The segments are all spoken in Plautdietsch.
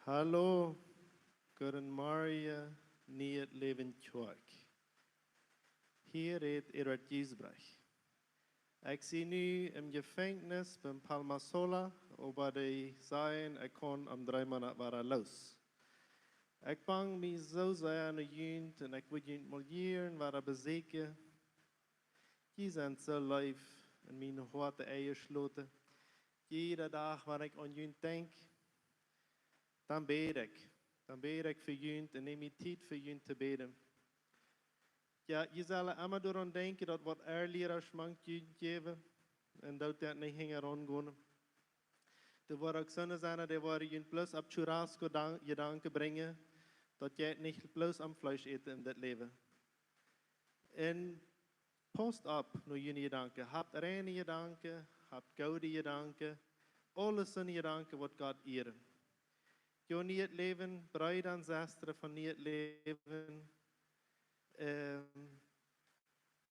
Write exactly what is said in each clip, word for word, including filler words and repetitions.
Hallo, guten Morgen, Niet Leven Kjoakj. Hia rät Eduard Giesbrecht. Ekj sie nu em Jefenkjnis bie Palma Sola, oba dee sajen, ekj kaun om dree Moonat wada loos. Ekj bang mie soo sea no junt un ekj wudd junt mol jieren wada besieekjen. Jie sent soo leef un mien Hoat enjeschloten. Jieda Dach, wan ekj aun junt denkj, dan bäd ekj. Dan bäd ekj fa junt un neem mie Tiet fa junt to bäden. Jo, jie sellen emma doaraun denkjen, daut waut äare Liera mank junt jäwen un daut dee nich hinjaraun gonen. Doa woaren uk soone sennen, dee woaren junt bloos opp churrasco dan-, Jedanken brinjen, daut jie nich bloos aun Fleesch äten en dit Läwen. Un pausst opp no june Jedanken. Habt reine Jedanken, habt goode Jedanken, aules soone Jedanken waut Gott ieren. Jo, Niet Leven, Breeda un Sestren von Niet Leven. Ähm,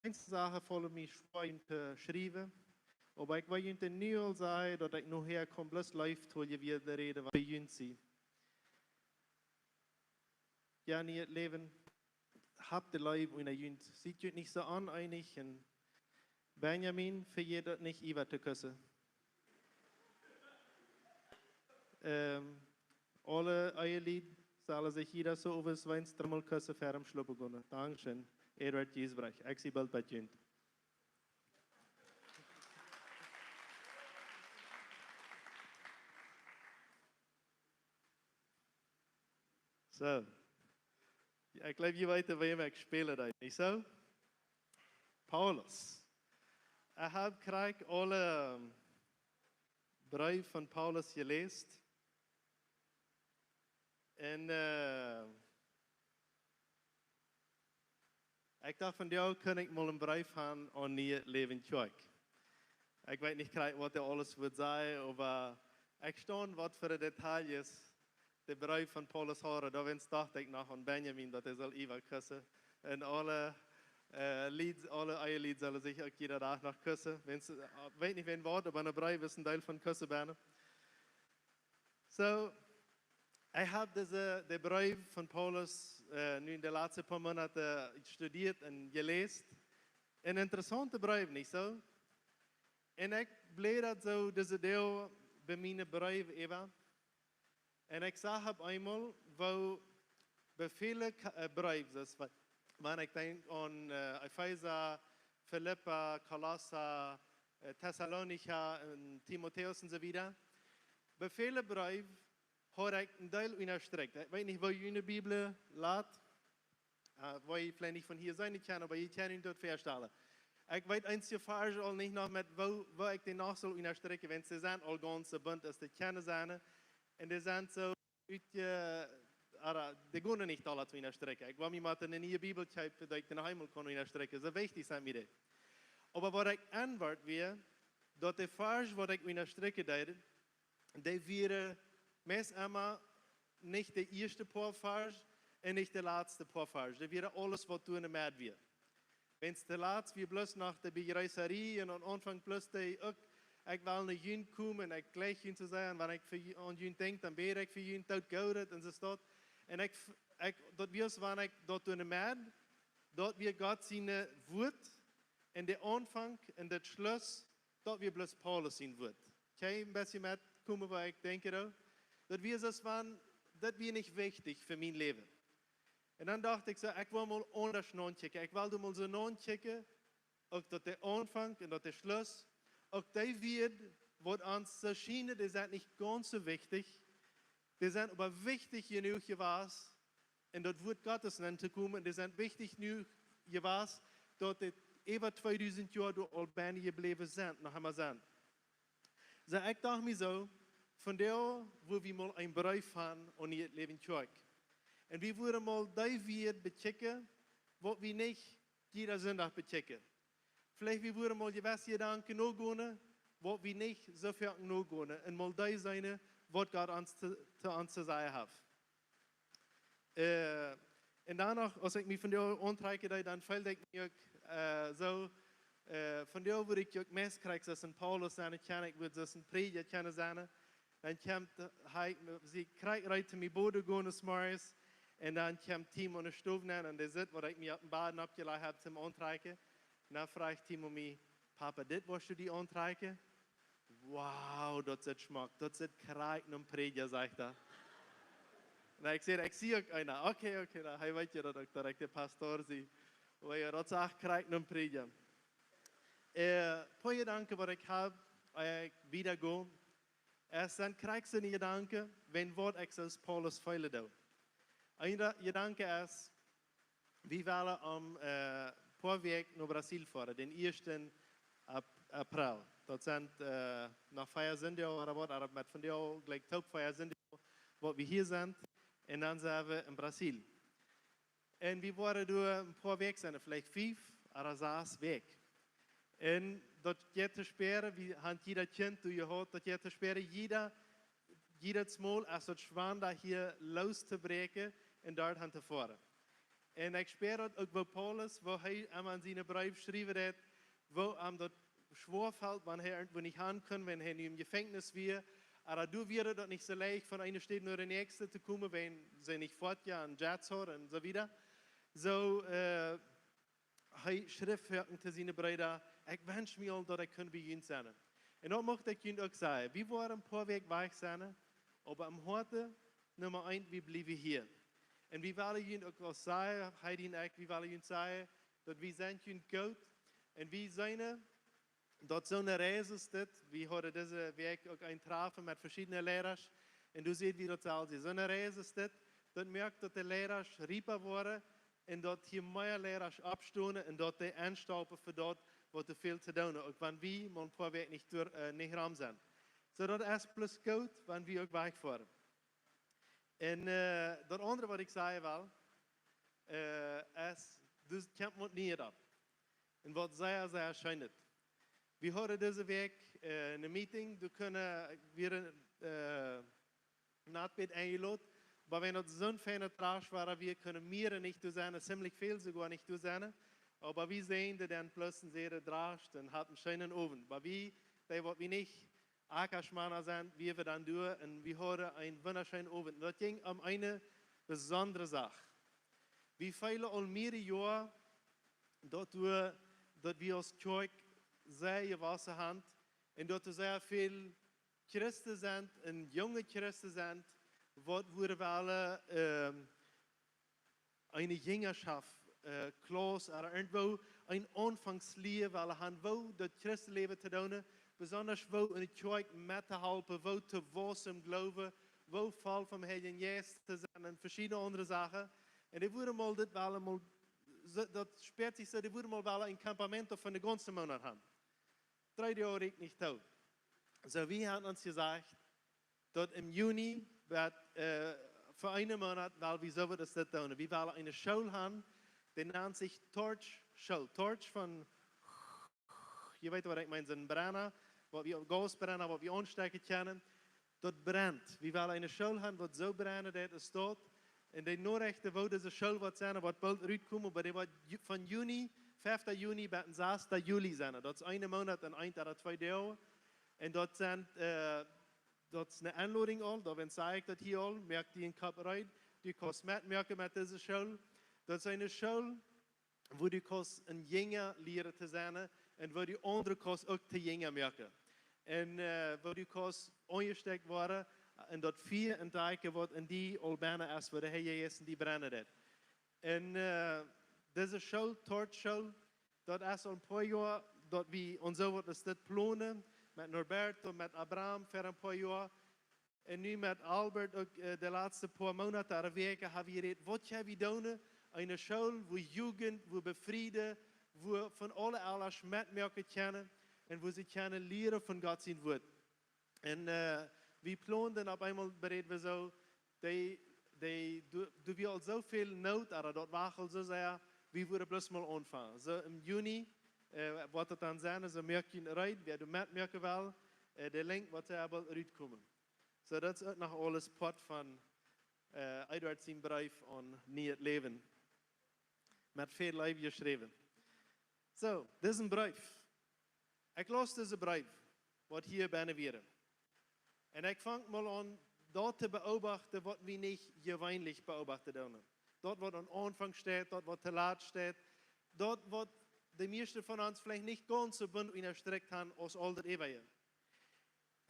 eenje Sachen faulen mie schwoa to schriewen, oba ekj well junt nu aul sajen, daut ekj nohäa kaun bloos leeftolje wada räden, waut bie junt sie. Jo, Niet Leven, habt de Leew unja junt. Siet junt nich soo oneenich un Benjamin, vejät daut nich, Iva to kussen. Ähm, aule Ehelied sellen sikj jieda soo äwa de Schweenstrummel kussen ver dem Schlopen gonen. Dankscheen, Eduard Giesbrecht. Ekj sie boolt bie junt. Soo. Jo, ekj jleew, jie weeten, wäm ekj spälen deed, nich soo? Paulus. Ekj hab krakjt aule, ähm, Breew von Paulus jeläst. Un, äh, ekj docht, vondoag kunn ekj mol een Breef han aun Niet Leven Kjoakj. Ekj weet nich krakjt, waut hee aules wudd sajen, oba ekj staun, waut fa Details de Breef von Paulus haud. Doawäajen docht ekj noch aun Benjamin, daut hee saul Iva kussen. Un aule, äh, Lied, aule Ehelied sellen sikj uk jieda Dach noch kussen. Wan, äh, weet nich, wäa waut, oba een Breef es een Deel von Kussen bennen. Soo, ekj hab dise, de Breef von Paulus, äh, nu en de latste poa Moonaten studieet un jeläst. Een interessaunta Breef, nich soo? Un ekj bläd daut soo, dise Deel bie miene Breew äwa. Un ekj sach opp eemol, woo bie väle Ka-, äh, Breew, soo aus wa-, wan ekj denkj aun, äh, Efeesa, Filippa, Kolossa, äh, Tessalonicha un Timotäus un soo wieda. Bie väle Breew haud ekj een Deel unjastrikjt. Ekj weet nich, woo june Bibel lat, äh, woo jie veleicht nich von hia seenen kjennen, oba jie kjennen junt daut väastalen. Ekj weet eenje Varsch aul nich noch met woo, woo ekj dee noch saul unjastrikjen, wan see sent aul gaunz soo bunt aus dee kjennen sennen. Un dee sent soo ut, äh, ara, dee gonen nich aula unjastrikjen. Ekj wull mie mau eene niee Bibel kjeepen, daut ekj dee noch eemol kunn unjastrikjen. Soo wichtich sent mie dee. Oba waut ekj aunwort wia, daut de Varsch, waut ekj unjastrikjen deed, dee wieren meist emma nich de ieeschte poa Varsch un nich de latste poa Varsch. Dee wieren aules, waut doa enne Medd wia. Wan de latste wia bloos noch de Bejreessarie un aum Aunfank bloos dee uk, ekj well no junt komen, ekj jlikj junt to sennen, wan ekj fa ju-, aun junt denkj, dan bäd ekj fa junt, daut Goodet un soo waut. Un ekj f-, ekj, daut wia, wan ekj daut doa enne Medd, daut wia Gott sien Wuat, un de Aunfank un de Schluss, daut wia bloos Paulus sien Wuat. Kjenn jie een bät metkomen, waut ekj denkj, ooda? Daut wia soo, wan, daut wia nich wichtich fa mien Läwen. Un dan docht ekj soo, ekj well mol aundasch nochecken. Ekj well doa mol soo nochecken, uk daut de Aunfank un daut de Schluss, uk dee Wieed, waut ons soo schienen, dee sent nich gaunz soo wichtich, dee sent oba wichtich jenuach jewast, en daut Wuat Gottes nenn to komen, un dee sent wichtich jenuach jewast, daut dee äwa tweedusent Joa doa aul bennen jebläwen sent, noch emma sent. Soo, ekj docht mie soo, vondoag wudd wie mol een Breef han aun Niet Leven Kjoakj. Un wie wudden mol dee Wieed bekjikjen, waut wie nich jieda Sindach bekjikjen. Veleicht wie wudden mol jewesse Jedanken nogonen, waut wie nich soo foaken nogonen, un mol dee seenen, waut Gott ons to, to ons to sajen haft. Äh, un dan noch, aus ekj mie vondoag auntrakjen deed, dan feeld ekj mie uk, äh, soo, äh, vondoag wudd ekj uk meist krakjt soo aus een Paulus sennen kjennen, ekj wudd soo aus een Prädja kjennen sennen. Dan kjemt hee, see kjricht reed to mie boden gonen zemorjes. Un dan kjemt Timo enne Stow nenn un dee sitt, waut ekj mie opp dän Bad oppjelajcht hab toom auntrakjen. Un dan fruach Timo mie: "Papa, dit woascht du die auntrakjen? Wow, daut sitt schmock, daut sitt krakjt nom Prädja," sajcht hee. Un ekj säd: "Ekj sie uk eena." "Okay, okay, dan hee weet je daut uk, daut ekj de Pastor sie." Oba jo, daut sach krakjt nom Prädja. Äh, poa Jedanken, waut ekj hab, äh, wieda go, es dan krakjt soone Jedanken, wan waut ekj soo aus Paulus feelen doo. Een Jedanke es, wie wellen om, äh, poa Wäakj no Brasil foaren, dän ieeschten Ap-, April. Daut sent, äh, noch vea Sindach ooda waut, oba met vondoag jlikj toop vea Sindach, waut wie hia sent. Un dan sent wie en Brasil. Un wie woaren doa en poa Wäakj sennen, veleicht fief ooda sas Wäakj. Un daut jeit to spieren, wie haben jieda Kjint doa jehaut, daut jeit to spieren, jieda, jiedet Mol es daut schwoa, hia loos to bräakjen un doa han to foaren. Un ekj spia daut uk bie Paulus, woo hee emma en sienen Breef schriewen deed, woo am daut schwoa felt, wan hee irjentwua nich han kunn, wan hee nu em Jefenkjnis wia. Oba doa wia daut nich soo leicht, von eene Staut no de näakjste to komen, wan see nich foat, jo, en Jets hauden un soo wieda. Soo, äh, hee schrift foaken to siene Breeda: "Ekj wensch mie aul, daut ekj kunn bie junt sennen." Un daut mucht ekj junt uk sajen. Wie woaren en poa Wäakj wajch sennen, oba em Hoaten, Numma eent, wie bliewen hia. Un wie wellen junt uk waut sajen, Heidi un ekj, wie wellen junt sajen, daut wie sent junt goot. Un wie seenen, daut soone Reis es dit, wie hauden dise Wäakj uk een Trafen met veschiedne Leidasch. Un doa säden wie daut selfst, soone Reis es dit, daut moakt, daut de Leidasch riepa woaren un daut hia mea Leidasch oppstonen un daut dee aunstaupen fa daut, waut doa väl to doonen, uk wan wie mau en poa Wäakj nich doa, äh, nich rom sent. Soo daut es bloos goot, wan wie uk wajch foaren. Un, äh, daut aundre, waut ekj sajen well, äh, es, doa kjemt waut Nieet opp. Un waut sea, sea scheenet. Wie hauden dise Wäakj, äh, een Meeting, doa kunnen, wie, äh, nat bät enjelot, oba wie hauden soon feina Trash, wua wie kunnen mea nich doa sennen, ziemlich väl soogoa nich doa sennen. Oba wie sent doa dan bloos en sea Trash un hauden eenen scheenen Owent. Oba wie, dee waut wie nich Akjaschmana sent, wie wie dan doonen, un wie hauden eenen wundascheenen Owent. Daut jinkj om eene besondre Sach. Wie feelen aul mearere Joaren, daut wie, daut wie aus Kjoakj sea jewossen haben un daut doa sea väl Christen sent un junge Christen sent, waut wie wellen, ähm, eene Jinjaschoft, äh, Klauss, ooda irjentwoo een Aunfankslia wellen haben, woo daut Christenläwen to doonen, besonda woo enne Kjoakj met to halpen, woo to waussen em Gloowen, woo voll vom Heiljen Jeist to sennen un veschiedne aundre Sachen. Un dee wudden mol dit wellen, mol, soo, daut spieet sikj soo, dee wudden mol wellen een campamento von dän gaunzen Moonat haben. Dree Joa rieekjt nich too. Soo, wie haben ons jesajcht, daut em Juni woat, äh, fa eenen Moonat well wie soo waut aus dit doonen. Wie wellen eene School haben, dee nant sikj Torch School. Torch von, jie weeten waut ekj meen, soon Brenna, waut wie, Gausbrenna, waut wie aunstekjen kjennen. Daut brent. Wie wellen eene School haben, waut soo brennen deit aus daut. Un de Norechten, woo dise School woat sennen, woat boolt rutkomen, oba dee woat Ju-, von Juni, fefta Juni bat dän sasta Juli sennen. Daut es een Moonat un een ooda twee Doag. Un daut sent, äh, daut es eene Enlodunk aul, doawäajen saj ekj daut hia aul, moak die dän Kopp reed, du kaust metmoaken met dise School. Daut es eene School, wua du kaust een Jinja lieren to sennen un wua du aundre kaust uk to Jinja moaken. Un, äh, wua du kaust aunjestekjt woaren un daut Fia entdakjen, waut en die aul bennen es, wua de Heilje Jeist en die brennen deit. Un, äh, dise School, Torch School, daut es aul een poa Joa, daut wie ons soo waut aus dit plonen, met Norberto, met Abraham, ver een poa Joa. Un nu met Albert uk, äh, de latste poa Moonaten ooda Wäakjen haben wie jerät, waut kjenn wie doonen? Eene School, wua Jugend, wua Befriede, wua von aule Alders metmoaken kjennen un wua see kjennen lieren von Gott sien Wuat. Un, äh, wie plonden opp eemol, beräd wie soo, dee, dee, doa, doa wia aul soo väl Noot, ooda daut wia aul soo sea, wie wudden bloos mol aunfangen. Soo em Juni, äh, woat daut dan sennen, soo moak junt reed, wäa doa metmoaken well, äh, de Link woat sea boolt rutkomen. Soo, daut es uk noch aules Poat von, äh, Eduard sien Breef aun Nieet Läwen. Met väl Leew jeschräwen. Soo, disen Breef. Ekj laus disen Breef, waut hia bennen wia. Un ekj fang mol aun, daut to beobachten, waut wie nich jeweenlich beobachten doonen. Daut, waut aum Aunfank steit, daut, waut too lat steit, daut, waut de mieeschte von ons veleicht nich gaunz soo bunt unjastrikjt haben aus aul daut äwaje.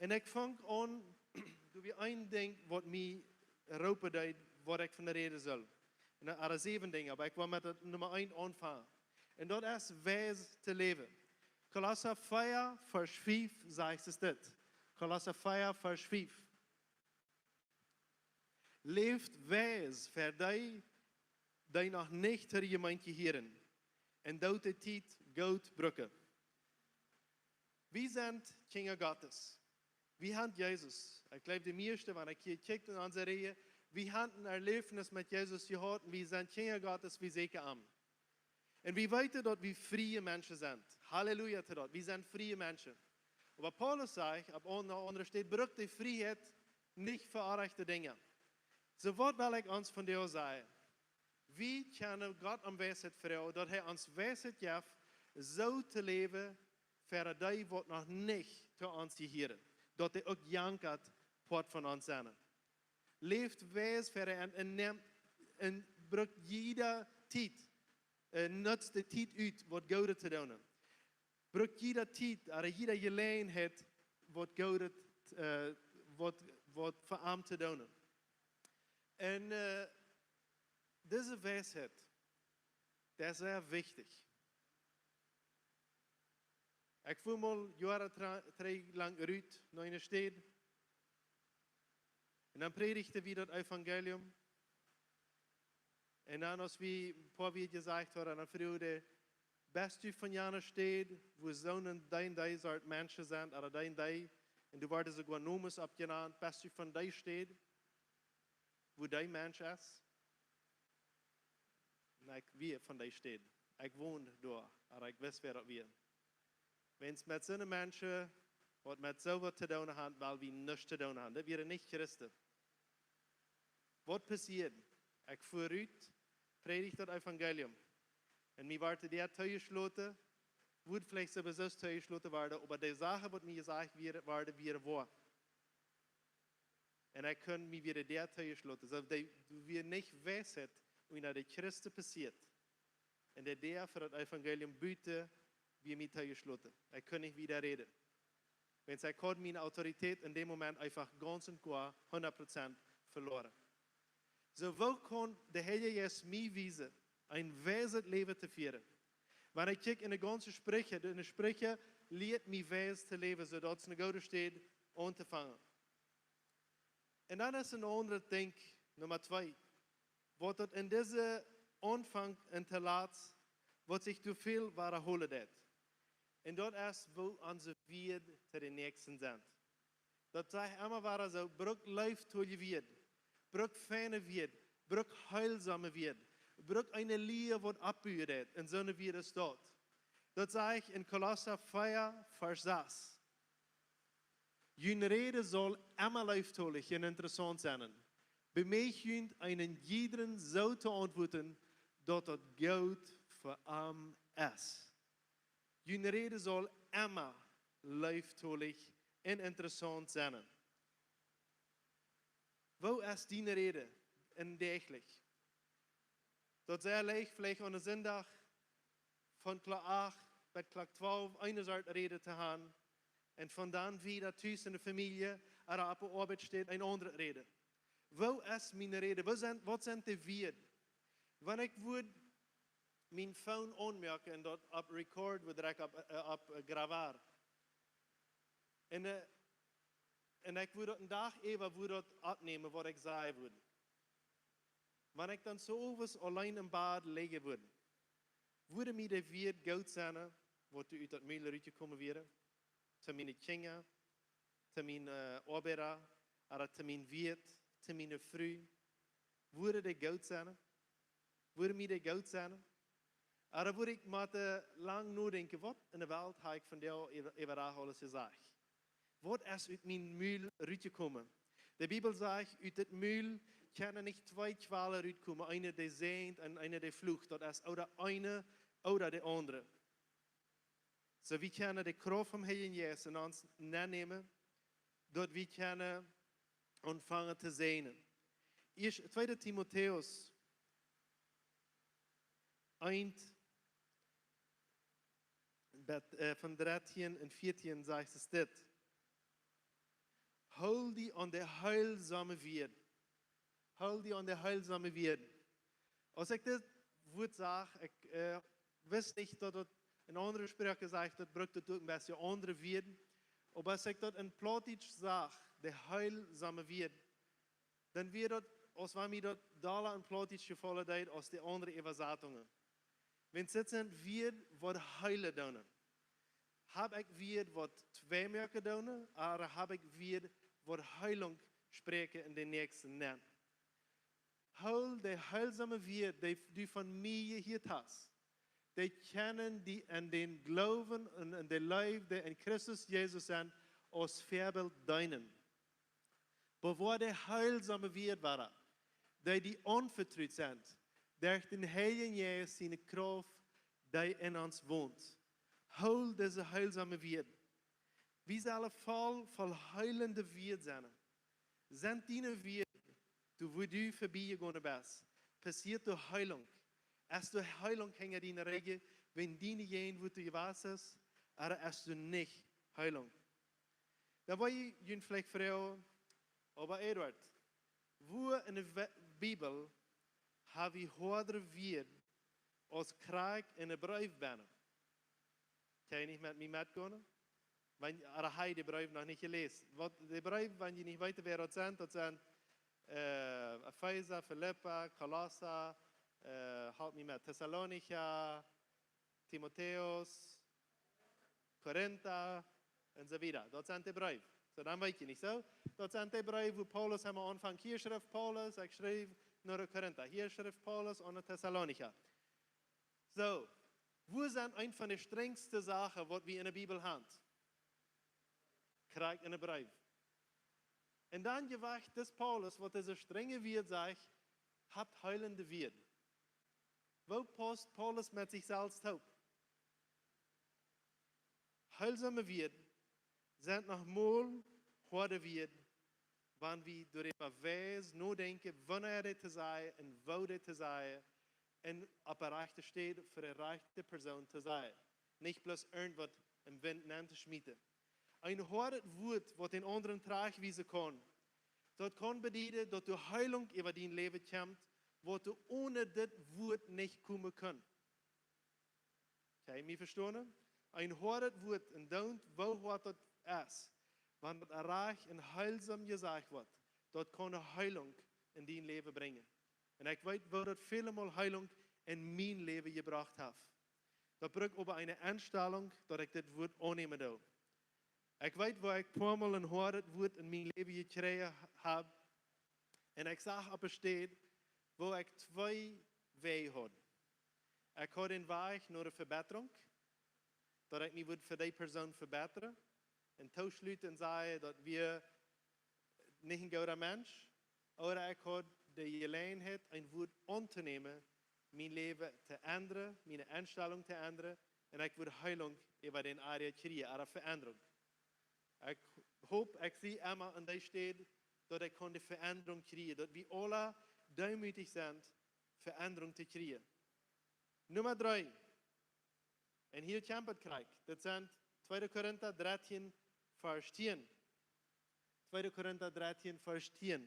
Un ekj fang aun, doa wia een Dinkj, waut mie roopen deed, waut ekj von räden sull. Un doa sent säwen Dinja, oba ekj well met daut Numma eent aunfangen. Un daut es weis to läwen. Kolossa vea, Varsch fief, sajcht et dit. Kolossa vea, Varsch fief. Läft weis fa dee, dee noch nich to de Jemeent jehieren, un doot de Tiet goot brucken. Wie sent Kjinja Gottes. Wie haben Jesus. Ekj jleew, de mieeschte, wan ekj hia kjikj en onse Reaj, wie haben een Erläwnis met Jesus jehaut un wie sent Kjinja Gottes, wie säkjen am. Un wie weeten, daut wie frie Menschen sent. Halleluja to daut. Wie sent frie Menschen. Oba Paulus sajcht, opp eene aundre Städ, brukt de Frieheit nich fa orajchte Dinja. Soo, waut well ekj ons vondoag sajen? Wie kjennen Gott om Weisheit froagen, daut hee ons Weisheit jeft, soo to läwen, fa dee, waut noch nich to ons jehieren. Daut dee uk jankat Poat von ons sennen. Läft weis fa dee un, un nemt, un brukt jiede Tiet, äh, nutzt de Tiet ut, waut Goodet to doonen. Brukt jiede Tiet, ooda jiede Jeläajenheit, waut Goodet, äh, waut, waut fa am to doonen. Un, äh, dise Weisheit, daut es sea wichtich. Ekj fua mol Joaren tra-, trigj lang rut no eene Städ. Un dan prädichten wie daut Evangelium. Un dan, aus wie een poa Wieed jesajcht hauden, dan fruach dee: "Best du von jane Städ, wua soone dee un dee Sort Menschen sent, ooda dee un dee?" Un doa worden soogoa Nomes oppjenant: "Best du von dee Städ, wua dee Mensch es?" Un ekj wia von dee Städ. Ekj wond doa, oba ekj wist, wäa daut wia. Wan wie met soone Menschen, waut met soo waut to doonen haben, well wie nuscht to doonen haben. Daut wieren nich Christen. Waut passieed? Ekj fua rut, prädicht daut Evangelium. Un mie wort de Däa toojeschloten, wudd veleicht sowieso toojeschloten worden, oba de Sachen, waut mie jesajcht wieren, worden, wieren woa. Un ekj kunn mie wada de Däa toojeschloten. Soo, dee, wia nich Weisheit, woo daut de Christen passieet. Un de Däa fa daut Evangelium buten wia mie toojeschloten. Ekj kunn nich wieda räden. Wiels ekj haud miene Autoritäet en däm Moment eefach gaunz un goa hundat Prozent veloaren. Soo, woo kaun de Heilje Jeist mie wiesen, een weiset Läwen to fieren? Wan ekj kjikj en de gaunze Spricha, de, de Spricha lieet mie weis to läwen, soo daut es eene goode Städ auntofangen. Un dan es een aundret Dinkj, Numma twee, waut daut en dise Aunfank un toolatst, waut sikj too väl wadahoolen deit. Un daut es, woo onse Wieed to de Näakjsten sent. Daut saj ekj emma wada soo: Bruk leeftolje Wieed, bruk feine Wieed, bruk heelsome Wieed, bruk eene Lia, waut oppbuen deit, un soone Wieed es daut. Daut sajcht en Kolossa vea, Varsch sas: Jun Räd saul emma leeftolich un interessaunt sennen. Bemieet junt, eenen jiedren soo to auntwuaden, daut daut goot fa am es. Jun Räd saul emma leeftolich un interessaunt sennen. Woo es diene Räd en däajlich? Daut es sea leicht, veleicht aun een Sindach von Klock acht bat Klock twalf eene Sort Räd to haben. Un von dan wieda tus en de Famielje, ooda opp de Oabeit steit, eene aundre Räd. Woo es miene Räd? Woo sent, waut sent de Wieed? Wan ekj wudd mien Phone aunmoaken un daut opp Record wudd, direkt opp, äh, opp, äh, Grabar. Un, äh, un ekj wudd daut een Dach äwa, wudd daut oppnämen, waut ekj sajen wudd. Wan ekj dan soo owes auleen em Bad lijen wudd, wudden mie de Wieed goot sennen, waut doa ut daut Mul rutjekomen wieren? To miene Kjinja, to miene, äh, Oabeida, ooda to mien Wieet, to miene Fru? Wudden dee goot sennen? Wudden mie dee goot sennen? Ooda wudd ekj motten lang nodenkjen, waut en de Welt hab ekj vondoag äwa, äwa aules jesajcht? Waut es ut mien Mul rutjekomen? De Bibel sajcht, ut daut Mul kjennen nich twee Kwalen rutkomen, eene dee säajent un eene dee flucht. Daut es ooda eene ooda de aundre. Soo, wie kjennen de Krauft vom Heiljen Jeist en ons nennämen, daut wie kjennen aunfangen to säajnen. Ieescht, tweede Timotäus eent, bet, äh, von dartieen un vieetieen sajcht et dit: Hool die aun de heilsome Wieed. Hool die aun de heilsome Wieed. Aus ekj dit Wuat sach, ekj, äh, wist nich, daut et en aundre Sproaken sajcht, daut brukt et uk een bät aundre Wieed. Oba aus ekj daut en Plautdietsch sach, de heilsome Wieed, dan wia daut, aus wan mie daut dolla en Plautdietsch jefollen deed aus de aundre Äwasatungen. Wiels dit sent Wieed, waut heelen doonen. Hab ekj Wieed, waut twei moaken doonen, ooda hab ekj Wieed, waut Heilunk spräakjen en dän Näakjsten nenn? Hool de heilsome Wieed, dee du von mie jehieet hast, dee kjennen die en dän Gloowen un en de Leew, dee en Christus Jesus sent, aus Väabilt deenen. Bewoa de heilsome Wieed wada, dee die aunvetrut sent, derch dän Heiljen Jeist siene Krauft, dee en ons wont. Hool dise heilsome Wieed. Wie sellen voll, voll heilende Wieed sennen. Sent diene Wieed, du, wua du vebie jegonen best, passieet doa Heilunk? Es doa Heilunk hinja diene Räajen, wan diene Jäajenwuat doa jewast es, ooda es doa nich Heilunk? Dan well ekj junt veleicht froagen, oba Eduard, wua en de We-, Bibel ha wie hoadre Wieed aus krakjt en de Breew bennen? Kjenn jie nich met mie metgonen? Wan, ooda ha jie de Breew noch nich jeläst? Waut, de Breew, wan jie nich weeten, wäa daut sent, daut sent, äh, Efeesa, Filippa, Kolossa, äh, halpt mie met, Tessalonicha, Timotäus, Korinta, un soo wieda. Daut sent de Breew. Soo, dan weet jie, nich soo? Daut sent de Breew, wua Paulus emma aunfangt. Hia schrift Paulus, ekj schreef no de Korinta. Hia schrift Paulus aun de Tessalonicha. Soo, wua sent eent von de strenjste Sachen, waut wie en de Bibel han? Krakjt en de Breew. Un dan jewacht dis Paulus, waut dise strenje Wieed sajcht, haft heilende Wieed. Woo paust Paulus met sikj selfst toop? Heilsome Wieed sent noch mol hoade Wieed, wan wie doaräwa weis nodenkjen, wanea dee to sajen un woo dee to sajen, un opp de rajchte Städ fa de rajchte Persoon to sajen. Nich bloos irjentwaut em Wint nenn to schmieten. Een hoadet Wuat, waut dän aundren trajchtwiesen kaun, daut kaun bedieden, daut doa Heilunk äwa dien Läwen kjemt, waut doa one dit Wuat nich komen kunn. Okay, mie vestonen? Een hoadet Wuat, un doont woo hoat daut es, wan daut rajcht un heilsom jesajcht woat, daut kaun ne Heilunk en dien Läwen brinjen. Un ekj weet, woo daut väle Mol Heilunk en mien Läwen jebrocht haft. Daut brukt oba eene Enstalunk, daut ekj dit Wuat aunnämen doo. Ekj weet, woo ekj poamol een hoadet Wuat en mien Läwen jekjräajen hab, un ekj sach opp eene Städ, woo ekj twee Wäaj haud. Ekj haud een Wajch no de Vebättrunk, daut ekj mie wudd fa dee Persoon vebätren, un tooschluten un sajen, daut wia nich een gooda Mensch, ooda ekj haud de Jeläajenheit, een Wuat auntonämen, mien Läwen to endren, miene Enstalunk to endren, un ekj wudd Heilunk äwa dän Area kjrieen, ooda Veendrunk. Ekj hop, ekj sie emma aun dee Städ, daut ekj kunn de Veendrunk kjrieen, daut wie aula deemootich sent, Veendrunk to kjrieen. Numma dree. Un hia kjemt et krakjt. Daut sent tweede Korinta dartieen, Varsch tieen. Tweede Korinta dartieen, Varsch tieen.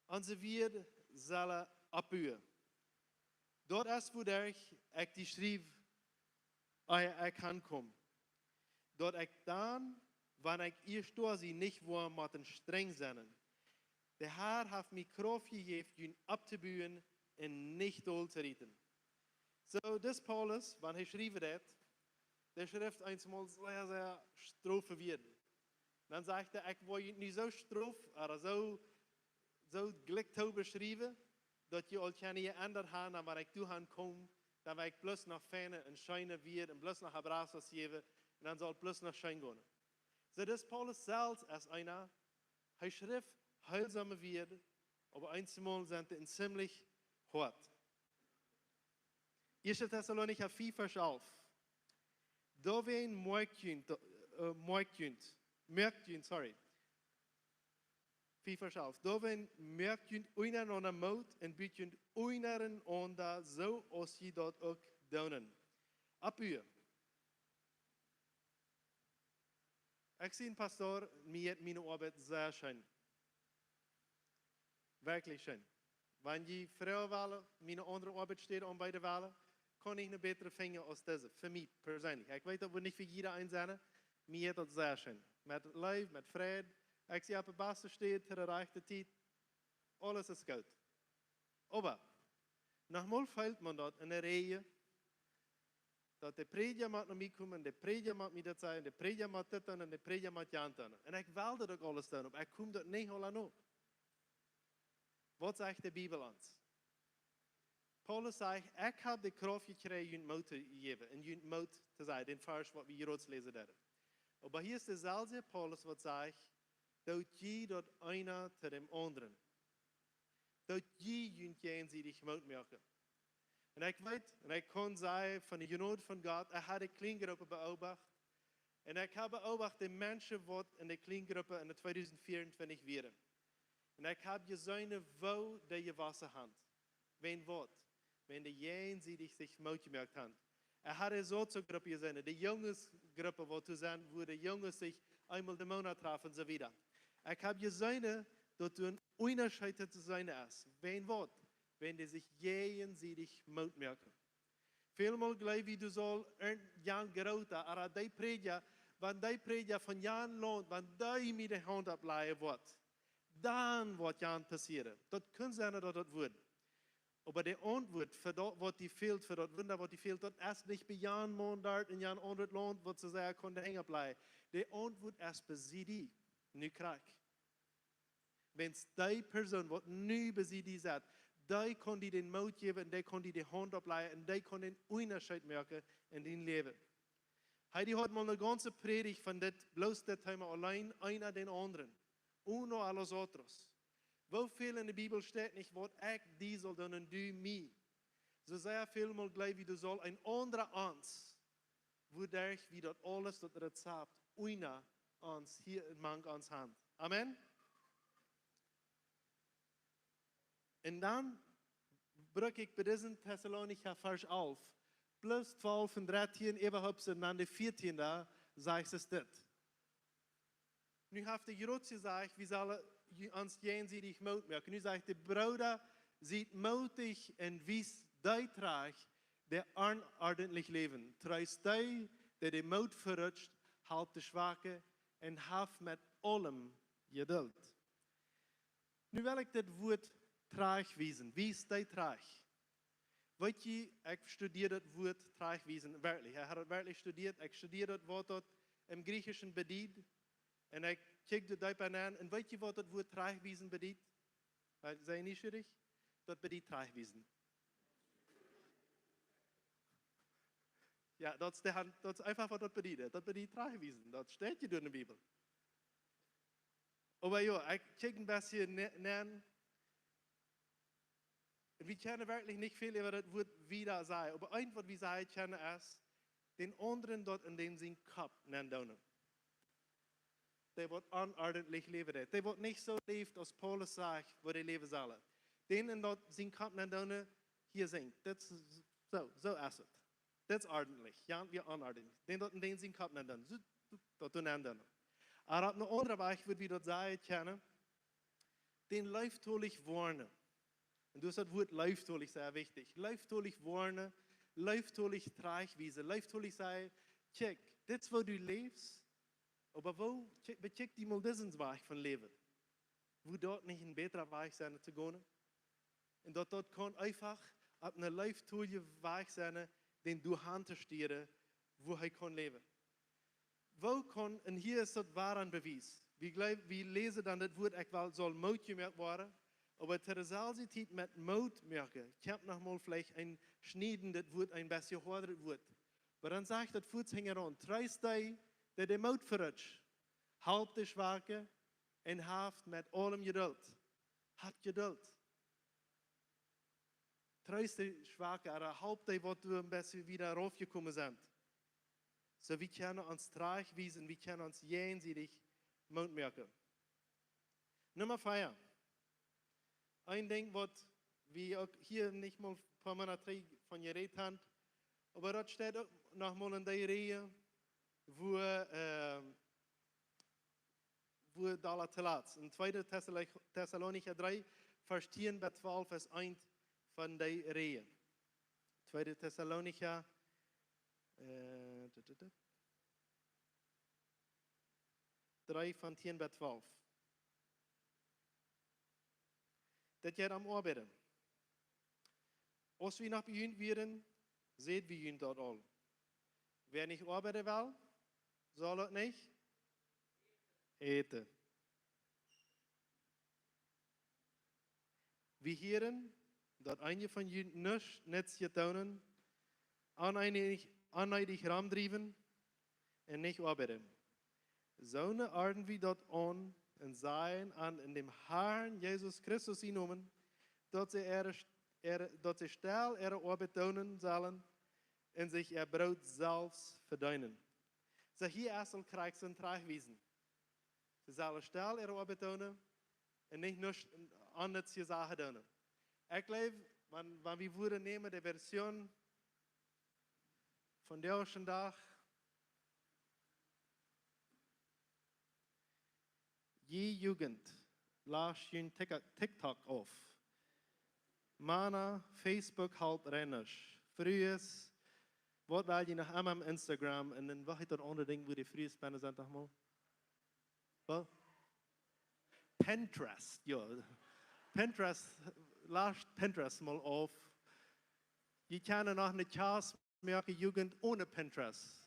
Onse Wieed sellen oppbuen. Daut es wuaderch ekj die schriew, ea ekj hankom. Daut ekj dan, wan ekj ieescht doa sie, nich woa motten strenj sennen. De Herr haft mie Krauft jejäft, junt opptobuen un nich dol to rieten. Soo, dis Paulus, wan hee schriewen deed, dee schrift eensmol sea, sea strofe Wieed. Dan sajcht hee, ekj woa junt nu soo strof, ooda soo, soo jlikj to beschriewen, daut jie aul kjennen jeendat han, dan wan ekj doa hankom, dan woa ekj bloos noch feine un scheene Wieed un bloos noch abrazos jäwen, un dan saul et bloos noch scheen gonen. Soo, dis Paulus selfst es eena, hee schrift heilsome Wieed, oba eensmol sent dee ziemlich hoat. Ieeschte Tessalonicha vea, Varsch alf. Doawäajen moakjt junt, äh, moakjt junt, Moakt junt, sorry. Fief Varsch alf. Doawäajen moakt junt unjarenaunda Moot un bieet junt unjarenaunda, soo aus jie daut uk doonen. Opp Ua. Ekj sie een Pastor, mie jeit miene Oabeit sea scheen. Werkjlich scheen. Wan jie froagen wellen, miene aundre Oabeitsstäd aunbieden wellen, kaun ekj nich bätre finjen aus dise, fa mie perseenlich. Ekj weet, daut woat nich fa jieda een sennen, mie jeit daut sea scheen. Met Leew, met Fräd. Ekj sie opp de baste Städ, to de rajchte Tiet. Aules es goot. Oba, noch mol feelt maun daut enne Räajen, daut de Prädja mott no mie komen, de Prädja mott mie daut sajen, de Prädja mott dit doonen, de Prädja mott jant doonen. Un ekj well daut uk aules doonen, oba ekj kom daut nich aula no. Waut sajcht de Bibel ons? Paulus sajcht: "Ekj hab de Krauft jekjräajen, junt Moot to jäwen un junt Moot to sajen." Dän Varsch, waut wie jrods läsen deeden. Oba hia es deselwje Paulus, waut sajcht: "Doot jie daut eena to däm aundren. Doot jie junt jäajensiedich Moot moaken." Un ekj weet, un ekj kaun sajen, von de Jnod von Gott, ekj hab de Kjliengruppen beobacht. Un ekj hab beobacht de Menschen, waut enne Kjliengruppen enne tweedusent vieauntwintich wieren. Un ekj hab jeseenen, woo dee jewossen sent. Wäajen waut? Wäajen dee jäajensiedich sikj Moot jemoakt haben. Ekj hab de Sozogruppen jeseenen, de Jungsgruppen, waut doa sent, wua de Junges sikj eemol de Moonat trafen un soo wieda. Ekj hab jeseenen, daut doa een Unjascheet to seenen es. Wäajen waut? Wäajen dee sikj jäajensiedich Moot moaken. Välmol jleew wie, doa saul een jan groota, ooda dee Prädja, wan dee Prädja von jan Launt, wan dee mie de Haunt opplajen woat, dan woat jan passieren. Daut kaun sennen, daut daut woat. Oba de Auntwuat fa daut, waut die fält, fa daut Wunda, waut die fält, daut es nich bie jan Maun doa en jan aundret Launt, waut see sajen, kaun de Henj opplajen. De Auntwuat es bie die, nu krakjt. Wan dee Persoon, waut nu bie die sitt, dee kaun die dän Moot jäwen un dee kaun die de Haunt opplajen un dee kaun een Unjascheet moaken en dien Läwen. Heidi haud mol eene gaunze Prädicht von dit, bloos dit Thema auleen, eena dän aundren. Uno a los otros. Woo väl enne Bibel steit nich, waut ekj die saul doonen un du mie? Soo sea välmol jleew wie, doa saul een aundra ons, wuaderch wie daut aules, daut Rezapt, unja ons, hia mank ons haben. Amen. Un dan bruck ekj bie disen Tessalonicha Varsch alf, plus twalf un dartieen äwahaupt, un dan de vieetieende, sajcht et dit. Nu haft de Jrots jesajcht, wie sellen ju-, ons jäajensiedich Moot moaken. Nu sajcht de Brooda: "Siet mootich un wiest dee trajcht, dee onordentlich läwen. Treest dee, dee de Moot verutscht, halpt de Schwake un haft met aulem Jeduld." Nu well ekj dit Wuat trajchtwiesen. Wiest dee trajcht. Weet jie, ekj studieed daut Wuat trajchtwiesen werkjlich. Ekj hab daut werkjlich studieed. Ekj studieed daut, waut daut em Griechischen bediet. Un ekj kjikj doa deep aun. Un weet jie, waut daut Wuat trajchtwiesen bediet? Wiels, sie nieschierich? Daut bediet trajchtwiesen. Jo, daut es de Haunt, daut es eefach, waut daut bediet. Daut bediet trajchtwiesen. Daut steit je doa enne Bibel. Oba jo, ekj kjikj een bät ne-, nenn. Un wie kjennen werkjlich nich väl äwa daut Wuat wieda sajen. Oba eent, waut wie sajen kjennen, es, dän aundren daut en dän sien Kopp nenn doonen. Dee waut onordentlich läwen deit. Dee waut nich soo läft, aus Paulus sajcht, woo dee läwen sellen. Dän en daut sien Kopp nenn doonen, hia sent. Daut es soo, soo es et. Daut es ordentlich. Jo, wie onordentlich. Dän daut en dän sien Kopp nenn doonen. Soo, daut doonen nenn doonen. Oba opp een aundren Wajch wudd wie daut sajen kjennen, dän leeftolich woarnen. Un doa es daut Wuat leeftolich sea wichtich. Leeftolich woarnen, leeftolich trajchtwiesen, leeftolich sajen: "Kjikj, dit es, woo du läfst, oba woo, kjikj, bekjikj die mol disen Wajch von läwen. Wudd daut nich een bätra Wajch sennen to gonen?" Un daut, daut kaun eefach opp een leeftoljen Wajch sennen, dän doahan to stieren, woo hee kaun läwen. Woo kaun, un hia es daut woare Bewies. Wie jleew-, wie läsen dan daut Wuat, ekj well, saul Moot jemoakt woaren, oba to deselwje Tiet met Moot moaken, kjemt noch mol veleicht een schniedendet Wuat, een bät hoadret Wuat. Oba dan sajcht daut fuaz hinjaraun: "Treest dee, dee de Moot verutscht. Halpt de Schwake un haft met aulem Jeduld." Haft Jeduld. Treest de Schwake, ooda halpt dee, waut doa een bät wieda raufjekomen sent. Soo, wie kjennen ons trajchtwiesen, wie kjennen ons jäajensiedich Moot moaken. Numma vea. Een Dinkj waut wie uk hia nich mol poa Moonat trigj von jerät haben, oba daut steit uk noch mol en dee Räajen, wua, äh, wua doa toolatst. En tweede Thessalo-, Thessalonicha dree, Varsch tieen bat twalf es eent von dee Räajen. Tweede Thessalonicha, äh, tut, tut, tut. Dree von tieen bat twalf. Daut jeit om oabeiden. Aus wie noch bie junt wieren, säd wie junt daut aul. Wäa nich oabeiden well, saul uk nich äten. Wie hieren, daut eenje von junt nuscht Nutzlichet doonen, onneedich, onneedich romdriewen un nich oabeiden. Soo ordnen wie daut aun un sajen an en däm Harn Jesus Christus sienen Nomen, daut see äare, äare, daut see stell äare Oabeit doonen sellen un sikj äa Broot selfst vedeenen. Soo hia es aul krakjt soo een Trajchtwiesen. See sellen stell äare Oabeit doonen un nich nuscht onnutzliche Sachen doonen. Ekj jleew, wan, wan wie wudden nämen de Version von dän ieeschten Dach, jie Jugent, lascht jun Tik-, TikTok auf. Mana, Facebook halpt rein nich. Frues, waut well jie noch emma aum Instagram? Un dan, waut heet daut aundre Dinkj, wua de Frues bennen sent, noch mol? Waut? Pinterest, jo. Pinterest, lascht Pinterest mol auf. Jie kjennen noch ne Kjast moaken, Jugent, onen Pinterest.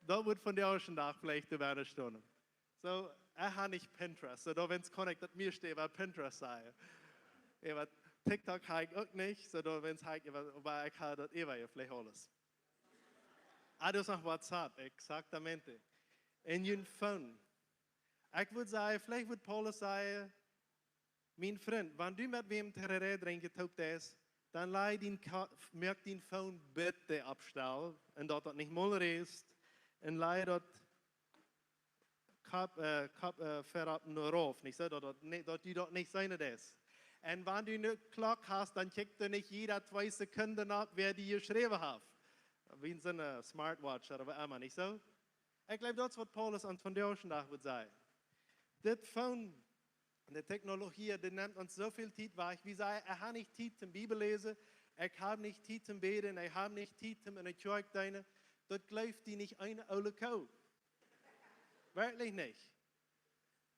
Daut woat vondoag dän Dach veleicht de Wand stonen. Soo, ekj hab nich Pinterest. Soo, doawäajen kaun ekj daut mieeschte äwa Pinterest sajen. Äwa TikTok hab ekj uk nich. Soo, doawäajen hab ekj äwa, oba ekj hab daut äwa veleicht aules. Ah, du hast noch WhatsApp, exactamente. En jun Phone. Ekj wudd sajen, veleicht wudd Paulus sajen, mien Frint, wan du met wäm Tereré drinkjen toop deist, dan laj dien Ka-, moak dien Phone bitte opp stell un daut daut nich mol räst un laj daut Kopp, äh, Kopp, äh, ver opp no rauf, nich soo, daut, daut ni-, daut du daut nich seenen deist. Un wan du ne Klock hast, dan kjikjst du nich jiede twee Sekunden opp, wäa die jeschräwen haft. Wie en soone Smartwatch ooda waut emma, nich soo? Ekj jleew, daut es waut Paulus aun vondoag dän Dach wudd sajen. Dit Phone, de Technologie, dee nemt ons soo väl Tiet wajch. Wie sajen, ekj hab nich Tiet toom Bibel läsen, ekj hab nich Tiet toom bäden, ekj hab nich Tiet toom en de Kjoakj deenen. Daut jleeft die nich eene oole Koo. Werkjlich nich.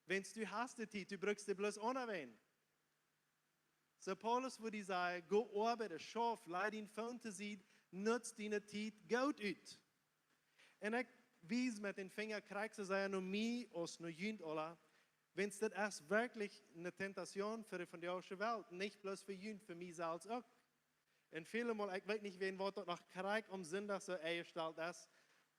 Wan du hast de Tiet, du brukst dee bloos aunwenden. Soo Paulus wudd die sajen, go oabeiden, schauf, laj dien Phone to Sied, nutz diene Tiet goot ut. Un ekj wies met dän Finja krakjt soo sea no mie aus no junt aula, wiels dit es werkjlich ne Tentation fa de vondoagsche Welt, nich bloos fa junt, fa mie selfst uk. Un väle Mol, ekj weet nich, wäa waut daut noch krakjt aum Sindach soo enjestalt es.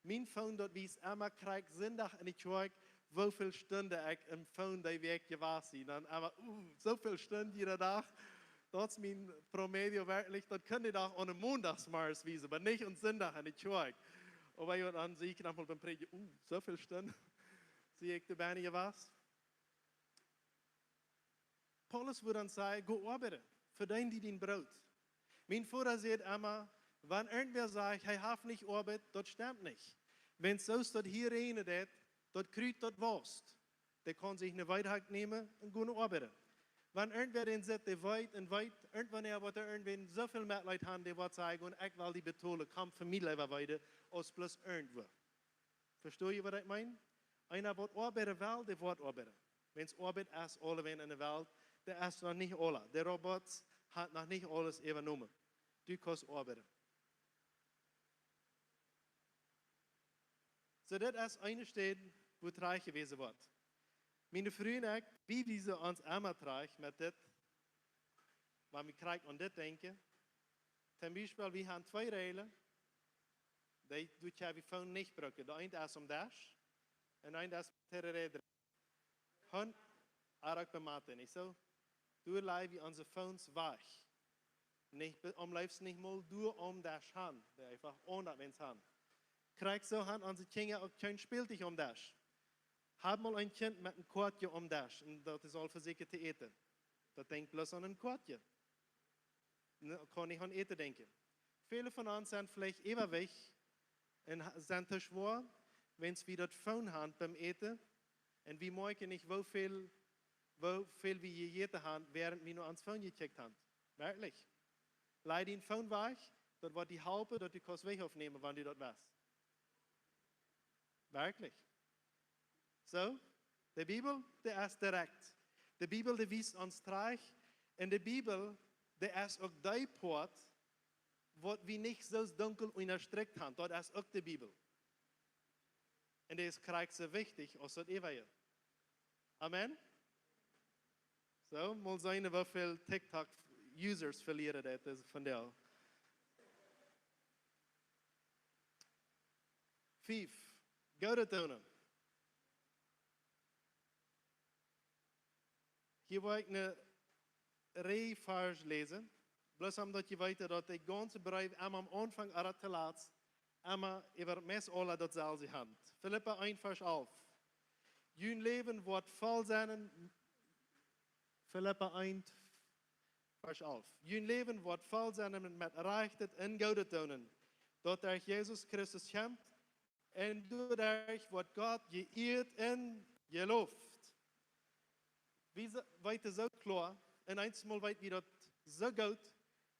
Mien Phone, daut wiest emma krakjt Sindach en de Kjoakj, woo väl Stunden ekj em Phone dee Wäakj jewast sie. Dan emma, uh, soo väl Stunden jieda Dach. Daut es mien Promedio werkjlich, daut kunn ekj uk aun Mondachsmorjes wiesen, oba nich aun Sindach en de Kjoakj. Oba jo, dan see ekj noch mol biem Prädjen, uh, soo väl Stunden sie ekj doa benne jewast. Paulus wudd dan sajen, go oabeiden, vedeen die dien Broot. Mien Voda säd emma, wan irjentwäa sajcht, hee haft nich jeoabeit, daut stemt nich. Wan soo aus daut hia räajnen deit, daut Krut daut wausst, dee kaun sikj ne Weidhak nämen un gonen oabeiden. Wan irjentwäa dan sitt, dee weet un weet, irjentwanea woat hee irjentwäa soo väl Metleet haben, dee woat sajen, ekj well die betolen, komm fa mie leewa wieda, aus bloos irjentwua. Vestonen jie, waut ekj meen? Eena waut oabeiden well, dee woat oabeiden. Wan Oabeit es aulawäajen en de Welt, dee es noch nich aula. De Robots haben noch nich aules äwajenomen. Du kaust oabeiden. Soo, dit es eene Städ, wua trajcht jewäsen woat. Miene Fru un ekj, wie wiesen ons emma trajcht met dit, wan wie krakjt aun dit denkjen. Toom Biespel, wie haben twee Räajlen, dee doo ekj de Phone nich brucken. De eene es aum Desch un de eene es Tereré drinkjen. Hon, arak bemate, nich soo? Doa lajen wie onse Phones wajch. Nich, be-, aum leefsten nich mol doa aum Desch han. Dee eefach aun daut Wens han. Krakjt soo han onse Kjinja uk kjeen Spältich aum Desch. Hab mol een Kjint met een Koatje aum Desch un daut es aul fa sikj to äten. Daut denkjt bloos aun een Koatje. Un kaun nich aun Äten denkjen. Väle von ons sent veleicht äwawicht un ha- sent too schwoa, wan wie daut Phone han biem Äten un wie moakjen nich, woo väl, woo väl wie jejäten han, wäarent wie no ons Phone jekjikjt han. Werkjlich. Laj dien Phone wajch, daut woat die halpen, daut du kaust Jewicht aufnämen, wan du daut west. Werkjlich. Soo, de Bibel, dee es direkt. De Bibel, dee wiest ons trajcht. Un de Bibel, dee es uk dee Poat, waut wie nich soo dunkel unjastrikjt han. Daut es uk de Bibel. Un dee es krakjt soo wichtich aus daut Evanjelium. Amen? Soo, mol seenen, woo väl TikTok-Users velieren daut es von dee. Fief. Goodet doonen. Hia woa ekj eene Rieej Varsch läsen. Bloos om daut jie weeten, daut de gaunze Breef emma aum Aunfank ooda toolatst, emma äwa meist aula daut selwje haft. Filippa eent, Varsch alf. Jun Läwen woat voll sennen, Filippa eent, Varsch alf. Jun Läwen woat voll sennen met Rajchtet un Goodet doonen, daut derch Jesus Christus kjemt, un doaderch woat Gott jeieet un jeloft. Wie se- weeten soo kloa, un eensmol weet wie daut soo goot,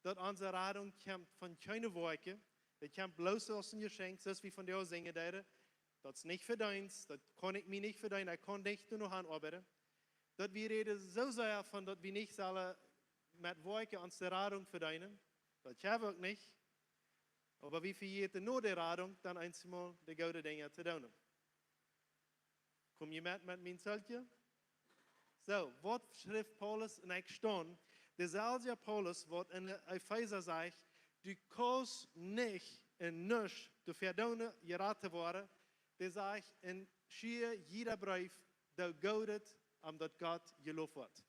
daut onse Radunk kjemt von kjeene Woakjen, dee kjemt bloos aus een Jeschenkj, soo aus wie von dee sinjen deeden. Daut es nich vedeent, daut kaun ekj mie nich vedeenen, ekj kaun nich jenuach aun oabeiden. Daut wie räden soo sea von daut wie nich sellen met Woakjen onse Radunk vedeenen, daut jeft uk nich. Oba wie vejäten no de Radunk dan eensmol de goode Dinja to doonen. Kom jie met, met mien Zeltje? Soo, waut schrift Paulus en ekj stonn? Deselwja Paulus waut en de Efeesa sajcht, du kaust nich en nuscht doafäa doonen jerat to woaren, dee sajcht en schia jieda Breef, doo Goodet, om daut Gott jeloft woat.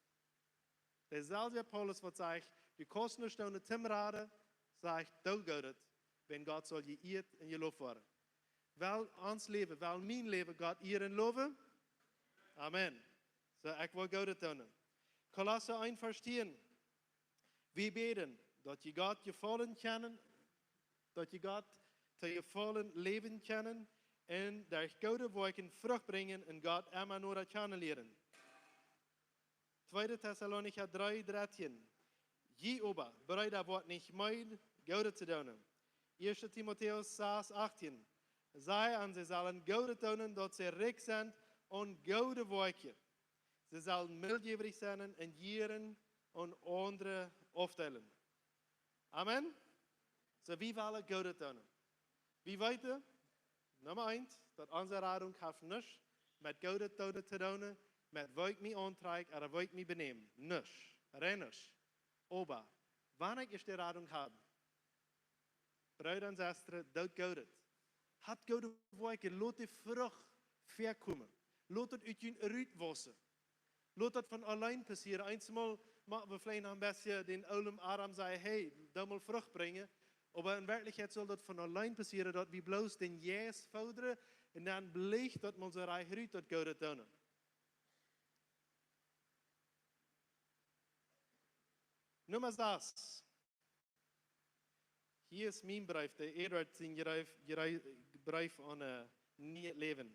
Deselwja Paulus waut sajcht, du kaust nuscht doonen toom raden, sajcht, doo Goodet, wan Gott saul jeieet un jeloft woaren. Well ons Läwen, well mien Läwen Gott ieren un lowen? Amen. Soo, ekj well Goodet doonen. Kolossa eent, Varsch tieen. Wie bäden, daut jie Gott jefaulen kjennen, daut jie Gott to jefaulen läwen kjennen un derch goode Woakjen Frucht brinjen un Gott emma noda kjanen lieren. Tweede Tessalonicha dree, dartieen. Jie oba, Breeda, woat nich meed, Goodet to doonen. Ieeschte Timotäus sas, achtieen. Saj an, see sellen Goodet doonen, daut see rikj sent aun goode Woakjen. See sellen mildjäwrich sennen un jieren aun aundre aufdeelen. Amen. Soo, wie wellen Goodet doonen. Wie weeten, Numma eent, daut onse Radunk haft nuscht met Goodet doonen to doonen, met woo ekj mie auntrakj ooda woo ekj mie benäm. Nuscht. Rein nuscht. Oba, wan ekj ieescht de Radunk hab, Breeda un Sestren, doot Goodet. Hat goode Woakjen, lot de Frucht väakomen. Lot daut ut junt rutwaussen. Lot daut von auleen passieren. Eensmol motten wie veleicht noch een bät dän oolen Adam sajen, hey, doo mol Frucht brinjen. Oba en Werkjlichkjeit saul daut von auleen passieren, daut wie bloos dän Jeist foddren un dan blift daut mol soo rajcht rut, daut Goodet doonen. Numma sas. Hia es mien Breef, de Eduard sien Breef, Breef, Breef aun, äh, nieet Läwen.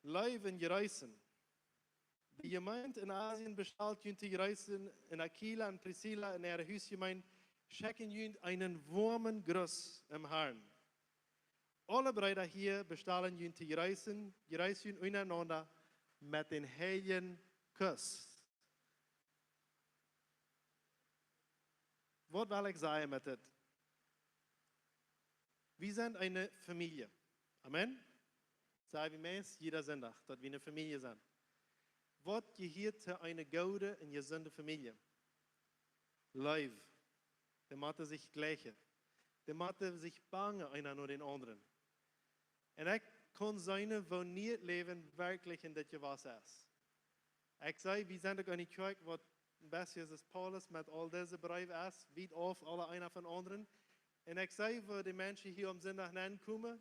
Leew un jreessen. De Jemeent en Asien bestalt junt to jreessen, un Aquila un Priscilla en äare Husjemeent schekjen junt eenen woamen Gruss em Harn. Aule Breeda hia bestalen junt to jreessen, jreess junt unjarenaunda met dän heiljen Kuss. Waut well ekj sajen met dit? Wie sent eene Famielje. Amen. Saj wie meist jieda Sindach, daut wie eene Famielje sent. Waut jehieet to eene goode un jesunde Famielje? Leew. Dee motten sikj jlikjen. Dee motten sikj bangen, eena no dän aundren. Un ekj kaun seenen, woo nieet Läwen werkjlich en dit jewossen es. Ekj saj, wie sent uk eene Kjoakj, waut een bät soo aus Paulus met aul dise Breew es, wiet auf aule eena von aundren. Un ekj see, woo de Menschen hia aum Sindach nenkomen,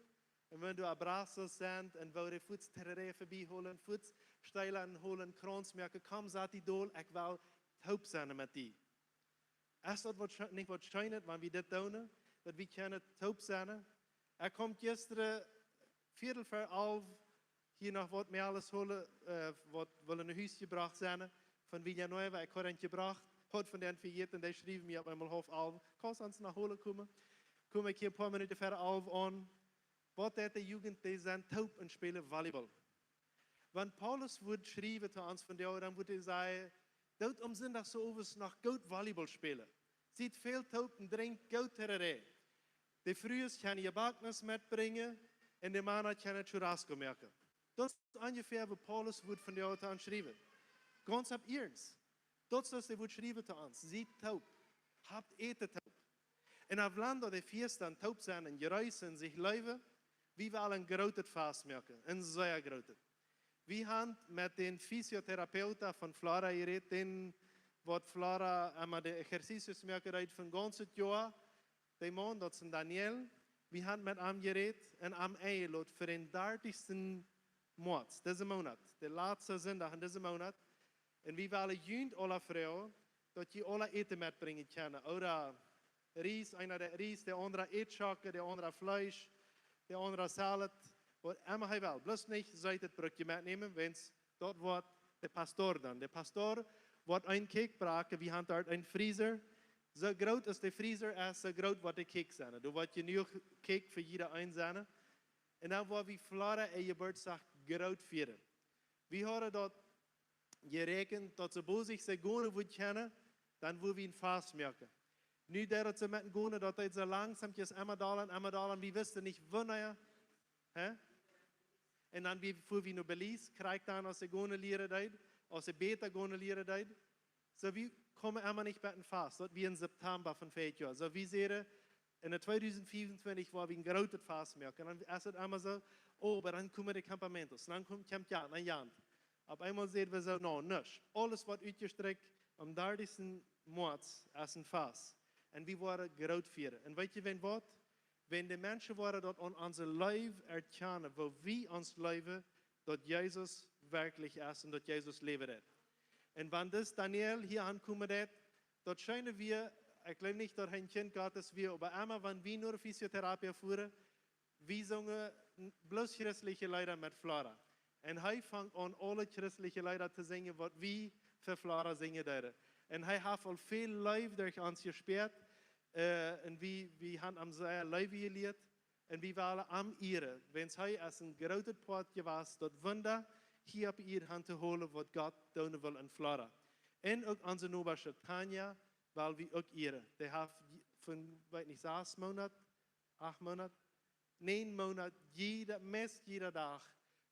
un wan doa Abrazos sent, un woo dee fuats Tereré verbie holen, fuats Steela holen, Krauns moaken, komm, sat die dol, ekj well toop sennen met die. Es daut waut, nich waut scheenet, wan wie dit doonen, daut wie kjennen toop sennen? Ekj kaum jistren Viedel ver alf hia noch waut mea aules holen, waut wellen no Hus jebrocht sennen, von Villanueva, ekj haud eent jebrocht, haud von dän vejäten, un dee schriewen mie opp eemol haulf alf, kaust ons noch holen komen? Kom ekj hia poa Minuten ver alf aun, waut deit de Jugend, dee sent toop un spälen Volleyball. Wan Paulus wudd schriewen to ons vondoag, dan wudd hee sajen: Doot aum Sindach soo owes noch goot Volleyball spälen. Siet väl toop un drinkjt goot Tereré. De Frues kjennen Jebacknis metbrinjen un de Mana kjennen Churrasco moaken. Daut es onjefäa waut Paulus wudd vondoag to ons schriewen. Gaunz opp Iernst. Daut es waut hee wudd schriewen to ons. Siet toop. Habt Äten toop. Un haulaf daut de Fiesta toop sent un jreessen, sikj leewen, wie wellen een grootet Fast moaken. Een sea grootet. Wie haben met dän Physiotherapeut von Flora jerät, dän waut Flora emma de ejercicios moaken deed von gaunzet Joa. De Maun, daut es een Daniel. Wie haben met am jerät un am enjelot fa dän dartichsten Moaz, dise Moonat, de latste Sindach en dise Moonat. Un wie wellen junt aula froagen, daut jie aula Äten metbrinjen kjennen. Ooda Ries, eena deit Ries, de aundra Ätschocken, de aundra Fleesch, de aundra Salat, waut emma hee well. Bloos nich seetet bruck jie metnämen, wiels daut woat de Pastor dan. De Pastor woat een Cake braken, wie haben doa een Freezer. Soo groot aus de Freezer es, soo groot woat de Cake sennen. Doa woat jenuach Cake fa jieda een sennen. Un dan woa wie Flora äa Jeburtsdach groot fieren. Wie haben daut jeräakjent, daut see bloos sikj see gonen wudd kjennen, dan wudd wie een Fast moaken. Nu deed daut see met een gonen, daut deed see langsom, es emma dolla un emma dolla, un wie wisten nich wanea. Hä? Un dan wie, fuaren wie no Belize, krakjt dan aus see gonen lieren deed, aus see bäta gonen lieren deed. Soo, wie komen emma nich bie een Fast. Daut wia en September von verjet Joa. Soo, wie säden, en de tweedusent fiefuntwintich woa wie een grootet Fast moaken. Un dan es daut emma soo, oh, oba dan komen de campamentos. Dan kjemt, kjemt Jan, dan Jan. Opp eemol säden wie soo, no, nuscht. Aules woat utjestrakjt, aum dartichsten Moaz es een Fast. Un wie woaren groot fieren. Un weet jie wan waut? Wan de Menschen woaren daut aun onse Leew erkjanen, woo wie ons leewen, daut Jesus werkjlich es un daut Jesus läwen deit. Un wan dis Daniel hia aunkomen deit, daut scheene wie, ekj jleew nich daut hee een Kjint Gottes wia, oba emma wan wie no de Physiotherapie fuaren, wie sungen bloos christelje Leeda met Flora. Un hee funk aun aule christelje Leeda to sinjen waut wie fa Flora sinjen deeden. Un hee haft aul väl Leew derch ons jespäat, un wie, wie haben am sea leewen jelieet. Un wie wellen am ieren, wiels hee es een grootet Poat jewast, daut Wunda hia opp Ieed han to hoolen waut Gott doonen well en Flora. Un uk onse Nobasch Tanja well wie uk ieren. Dee haft von, weet nich, sas Moonat, acht Moonat, näajen Moonat, jieda, meist jieda Dach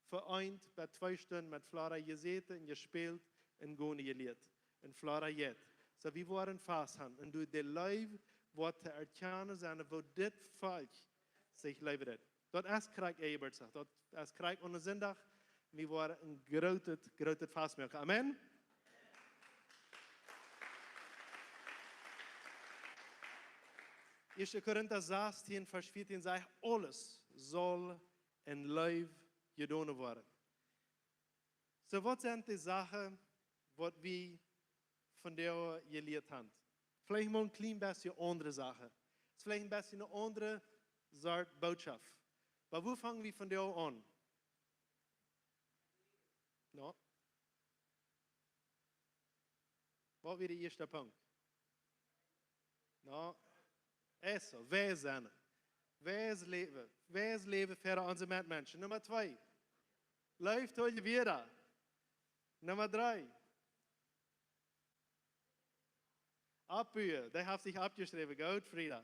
fa eent bat twee Stunden met Flora jesäten un jespält un gonen jelieet. Un Flora jeit. Soo, wie woaren Fast han. Un doa de Leew woat to erkjanen sennen, woo dit Volkj sikj leewen deit. Daut es krakjt äa Jeburtsdach. Daut es krakjt aun Sindach. Wie woaren een grootet, grootet Fast moaken. Amen. Ieeschte Korinta sastieen, Varsch vieetieen sajcht: Aules saul en Leew jedonen woaren. Soo, waut sent de Sachen, waut wie vondoag jelieet haben? Veleicht mol een kjlien bät aundre Sachen. Es veleicht een bät eene aundre Sort Botschaft. Oba wua fangen wie vondoag aun? No. Waut wia de ieeschte Punkt? No. Eso, wies sennen. Wies läwen. Wies läwen fa onse Metmenschen. Numma twee. Leew to jie wieda. Numma dree. Oppbuen. Dee haft sikj oppjeschräwen. Goot, Frieda.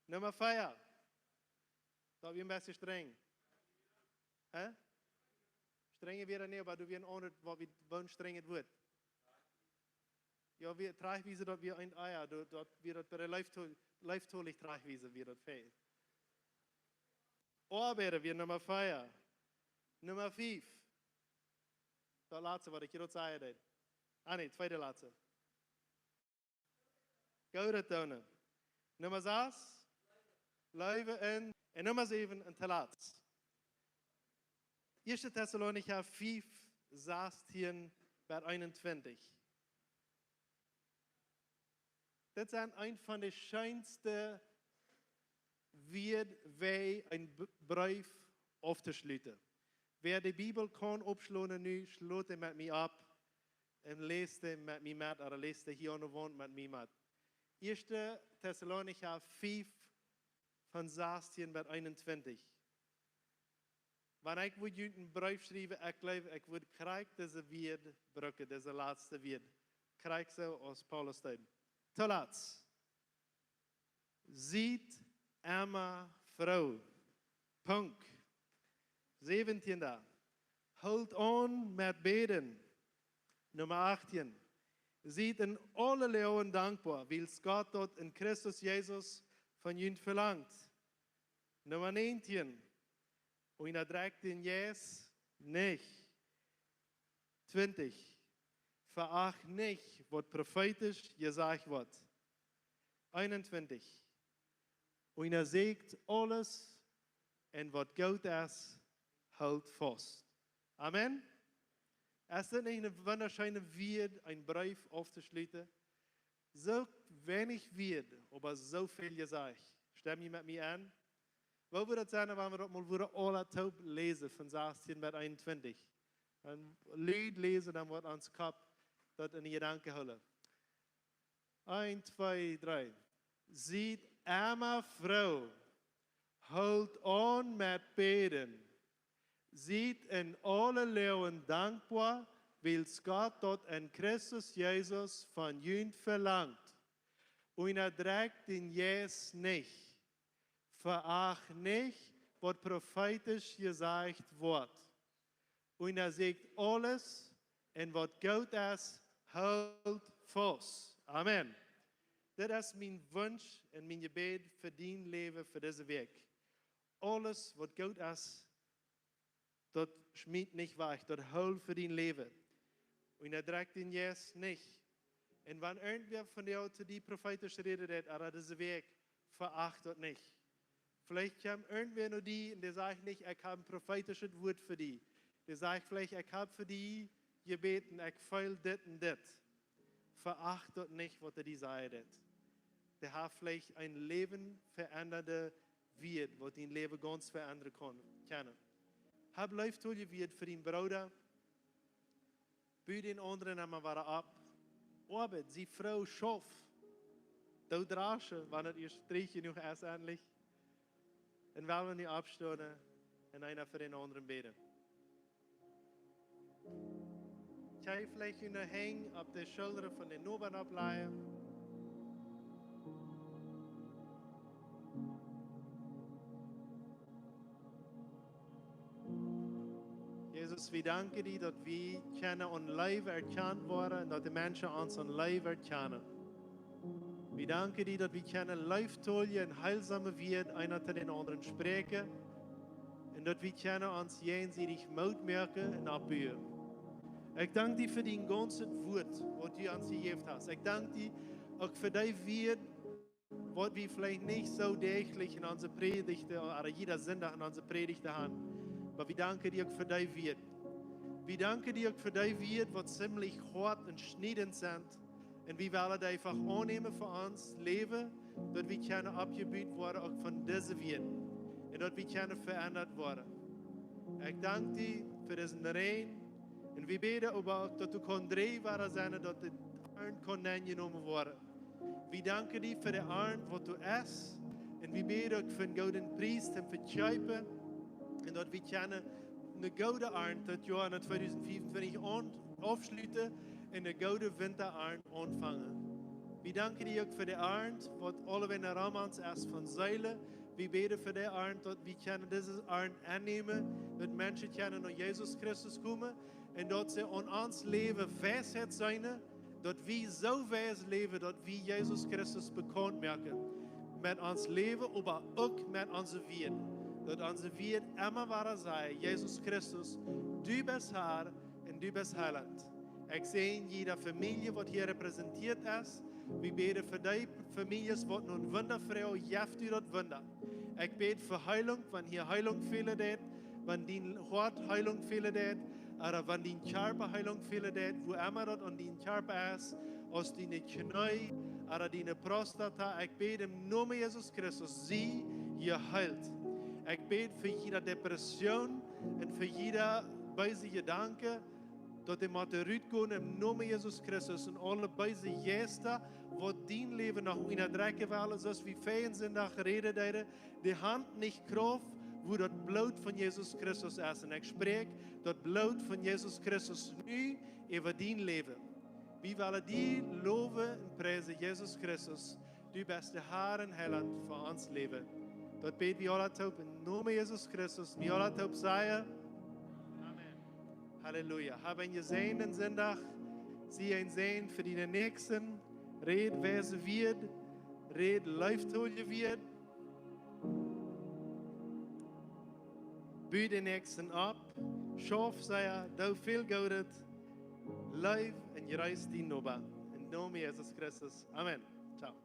Numma vea. Daut wia een bät strenj. Hä? Strenj wia daut nich, oba du wia een aundret, waut wie wullen strenj wort. Jo, wie trajchtwiesen, daut wia een, ah jo, daut, daut wia daut bie de Leefto-, Leeftolich trajchtwiesen wia daut väl. Oabeiden wia Numma vea. Numma fief. Daut latste, waut ekj hia daut sajen deed. Ah, nä, tweede latste. Goodet doonen. Numma sas. Leewe un, un Numma säwen un toolatst. Ieeschte Tessalonicha fiew, sastieen bat eenuntwintich. Dit sent een von de scheenste Wieed, woo een B-, Breef auftoschluten. Wäa de Bibel kaun oppschlonen nu, schlot dee met mie opp un läst dee met mie met, ooda läst dee hia aun de Waunt met mie met. Ieeschte Tessalonicha fiew, von sastieen bat eenuntwintich. Wan ekj wudd junt een Breef schriewen, ekj jleew, ekj wudd krakjt dise Wieed brucken, dise latste Wieed. Krakjt soo aus Paulus deed. Toolatst. Siet emma froo. Punkt. Säwentieen. Hoolt aun met bäden. Numma achttieen. Siet en aule Loagen dankboa, wiels Gott daut en Christus Jesus von junt velangt. Numma näajentieen. Unjadrekjt dän Jeist nich. Twintich. Veacht nich, waut profeetisch jesajcht woat. Eenuntwintich. Unjasäkjt aules un waut goot es, hoolt faust. Amen. Es dit nich eene wundascheene Wieed, een Breef auftoschluten? Soo weinich Wieed, oba soo väl jesajcht. Stemm jie met mie aun? Woo wudd daut sennen, wan wie daut mol wudden aula toop läsen, von sastieen bat eenuntwintich? Een Leet läsen, dan woat ons Kopp daut en de Jedanken hoolen. Een, twee, dree. Siet emma froo. Hoolt aun met bäden. Siet en aule Loagen dankboa, wiels Gott daut en Christus Jesus von junt velangt. Unjadrekjt dän Jeist nich. Veacht nich, waut profeetisch jesajcht woat. Unjasäkjt aules un waut goot es, hoolt faust. Amen. Dit es mien Wunsch un mien Jebäd fa dien Läwen fa dise Wäakj. Aules waut goot es, daut schmiet nich wajch, daut hool fa dien Läwen. Unjadrekjt dän Jeist nich. Un wan irjentwäa von junt to die profeetisch räden deit, ooda dise Wäakj, veacht daut nich. Veleicht kjemt irjentwäa no die un dee sajcht nich: "Ekj hab een profeetischet Wuat fa die." Dee sajcht veleicht: "Ekj hab fa die jebäden, ekj feel dit un dit." Veacht daut nich, waut dee die sajen deit. Dee haft veleicht een Läwen veendernde Wieed, waut dien Läwen gaunz veendren kaun, kjennen. Hab leeftolje Wieed fa dien Brooda. Bu dän aundren emma wada opp. Oabeit, sie froo, schauf. Doo drasche, wan et ieescht dreech jenuach es, endlich. Un well wie nu oppstonen un eena fa dän aundren bäden. Kjenn jie veleicht june Henj opp de Schullren von dän Nobasch oppläajen? Jesus, wie danken die, daut wie kjennen aun Leew erkjant woaren un daut de Menschen ons aun Leew erkjanen. Wie danken die, daut wie kjennen leeftolje un heilsome Wieed eena to dän aundren spräakjen un daut wie kjennen ons jäajensiedich Moot moaken un oppbuen. Ekj dank die fa dien gaunzet Wuat, waut du ons jejäft hast. Ekj dank die uk fa dee Wieed, waut wie veleicht nich soo däajlich en onse Prädichten, ooda jieda Sindach en onse Prädichten han. Oba wie danken die uk fa dee Wieed. Wie danken die uk fa dee Wieed, waut zimlich hoat un schniedent sent. Un wie wellen dee eefach aunnämen fa ons Läwen, daut wie kjennen oppjebut woaren uk von dise Wieed. Un daut wie kjennen veendat woaren. Ekj dank die fa disen Räajen. Un wie bäden oba uk, daut du kaust dreejen woaren sennen, daut de Arnt kaun aunjenomen woaren. Wie danken die fa de Arnt, waut du hast. Un wie bäden uk fa een gooden Pries toom vekjeepen. Un daut wie kjennen eene goode Arnt daut Joa tweedusent fiefuntwintich aun-, aufschluten un eene goode Wintaarnt aunfangen. Wie danken die uk fa de Arnt, waut aulawäajen rom ons es von Seelen. Wie bäden fa de Arnt, daut wie kjennen dise Arnt aunnämen, daut Menschen kjennen no Jesus Christus komen un daut see aun ons Läwen Weisheit seenen, daut wie soo weis läwen, daut wie Jesus Christus bekaunt moaken. Met ons Läwen, oba uk met onse Wieed. Daut onse Wieed emma wada sajen: Jesus Christus, du best Herr un du best Heiland. Ekj säajen jiede Famielje, waut hia repräsentieet es. Wie bäden fa dee Famieljes, waut no een Wunda froagen, jeff du daut Wunda. Ekj bäd fa Heilunk, wan hia Heilunk fälen deit, wan dien Hoat Heilunk fälen deit, ooda wan dien Kjarpa Heilunk fälen deit, wua emma daut aun dien Kjarpa es, aus diene Kjnee, ooda diene Prostata. Ekj bäd em Nomen Jesus Christus, sie jeheelt. Ekj bäd fa jieda Depression un fa jieda beese Jedanke, daut dee motten rutgonen em Nomen Jesus Christus. Un aule beese Jeista, waut dien Läwen noch unjadrekjen wellen, soo aus wie verjen Sindach räden deeden, dee han nich Krauft, wua daut Bloot von Jesus Christus es. Un ekj spräakj daut Bloot von Jesus Christus nu äwa dien Läwen. Wie wellen die lowen un priesen, Jesus Christus. Du best de Har un Heilaunt fa ons Läwen. Daut bäd wie aule toop em Nomen Jesus Christus. Wie aule toop sajen: Amen. Halleluja. Hab eenen jesäajenden Sindach. Sie een Säajen fa diene Näakjsten. Räd weise Wieed. Räd leeftolje Wieed. Bu dän Näakjsten opp. Schauf sea, doo väl Goodet. Leew un jreess dienen Noba. Em Nomen Jesus Christus. Amen. Ciao.